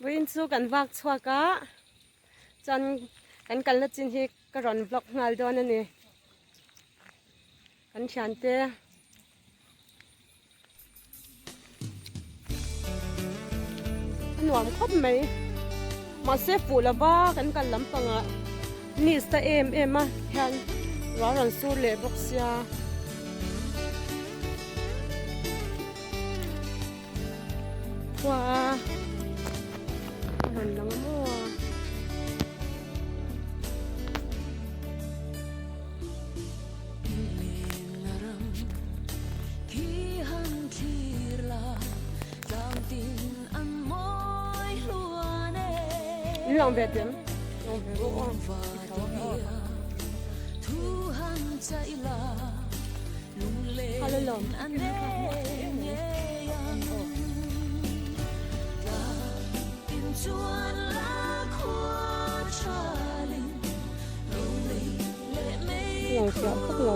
Vawiin chu kan vak chhuak a, chuan kan kalna chin hi ka rawn vlog nghal dawn a ni. Kan thiante. A nuam khawp mai. Mahse fuh lova kan kal lampangah miss ta em em a hian ruah rawn sur leh bawk sia. Khua a rawn lang maw a. In lang ve tih em? Lang ve bawk aw. Hello lawm. Lang fiah vak lo.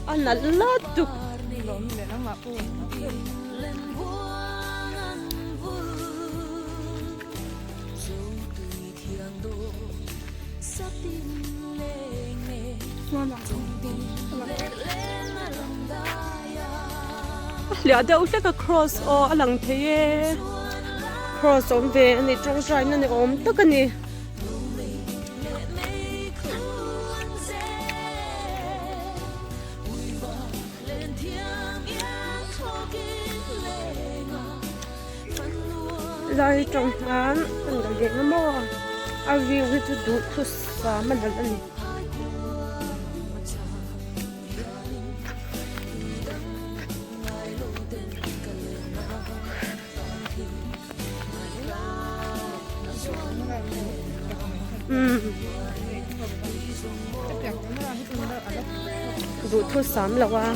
A nalh lutuk. A hliah deuh hlek a cross aw a lang thei e cross awm ve a ni tawngtaina ni awm tak a ni. Lai tawng hian kan lo leng a maw a view hi chu duhthusam a nalh a ni. Duhthusam lo a.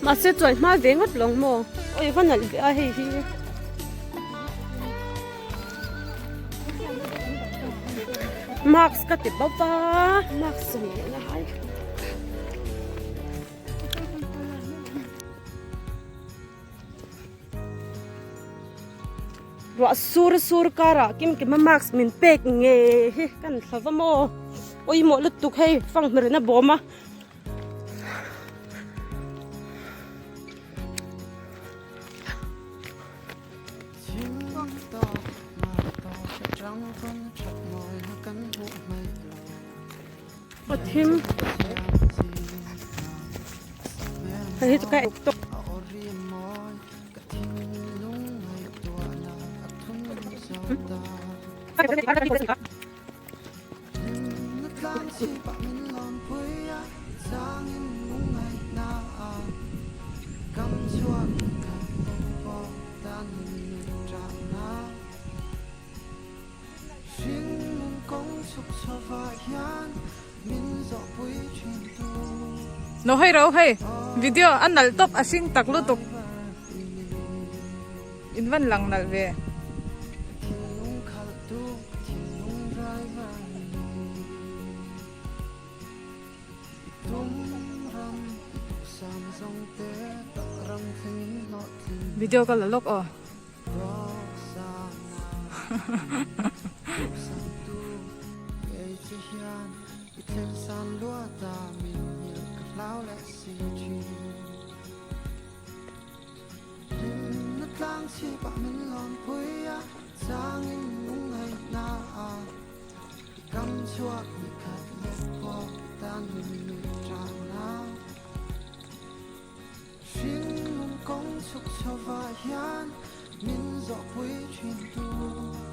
Mahse chuan hma ve ngawt lo maw? Awi va nalh ve a hei hi. Mask ka ti bawk a, mask a hai. Ruah sur sur karah kim kima mask min pek nge hi kan thla va maw pawimawh lutuk hei fanghmir in a bawm a. A thim hei hi chu ka tawk. No hei ro hei video a nalh tawp a hring tak lutuk in van lang nalh ve. Video ka la lawk aw. Chhuk chho vah hian min zawhpui thin tu.